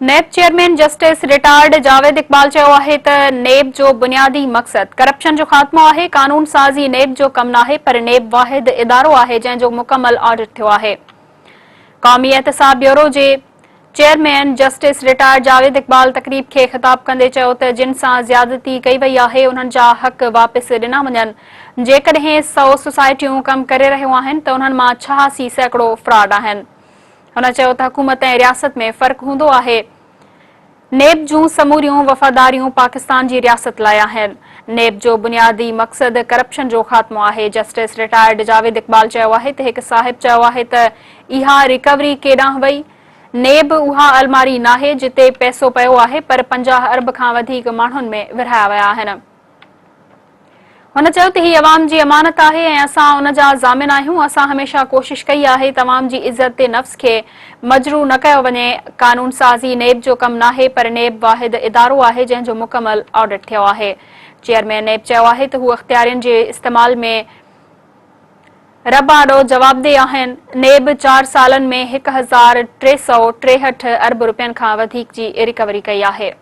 NAB chairman justice retired Javed Iqbal چيو آهي ته نيب جو بنيادي مقصد ڪرپشن جو خاتمو آهي، قانون سازي نيب جو ڪم ناهي پر نيب واحد ادارو آهي جنهن جو مڪمل آڊٽ ٿيو آهي. قومي احتساب بيورو جي chairman justice retired Javed Iqbal تقريب کي خطاب ڪندي چيو ته جن سان زيادتي ڪئي وئي آهي انهن جا حق واپس ڏنا وڃن، جيڪڏهن سئو سوسائٽيون ڪم ڪري رهيون آهن ته انهن مان 86% فراڊ آهن. هن چيو ته حڪومت ۽ رياست ۾ فرق هوندو آهي، نيب جون سموريون وفاداريون پاڪستان جي رياست لاء آهن، نيب جو بنيادي مقصد ڪرپشن جو خاتمو آهي، جسٽس رٽائرڊ جاويد اقبال چيو آهي ته هڪ صاحب چيو آهي ته اها ريڪوري ڪيڏانهن وئي، نيب اها الماري ناهي جتي پئسو پيو آهي پر 50 ارب کان وڌيڪ ماڻهن ۾ ورهايا ويا آهن. هن چيو ته هي عوام جي امانت آهي ۽ اسان ان جا ضامن آهيون، اسان هميشه ڪوشش ڪئي آهي ته عوام جي عزت نفس کي مجروح نه ڪيو وڃي، قانون سازي نيب جو ڪم ناهي پر نيب واحد ادارو آهي جنهن جو مڪمل آڊٽ ٿيو آهي. چيئرمين نيب چيو آهي ته هو اختيارين جي استعمال ۾ رب آڏو جوابده آهن، نيب چار سالن ۾ 1363 ارب رپين کان وڌيڪ جي ريڪوري ڪئي آهي.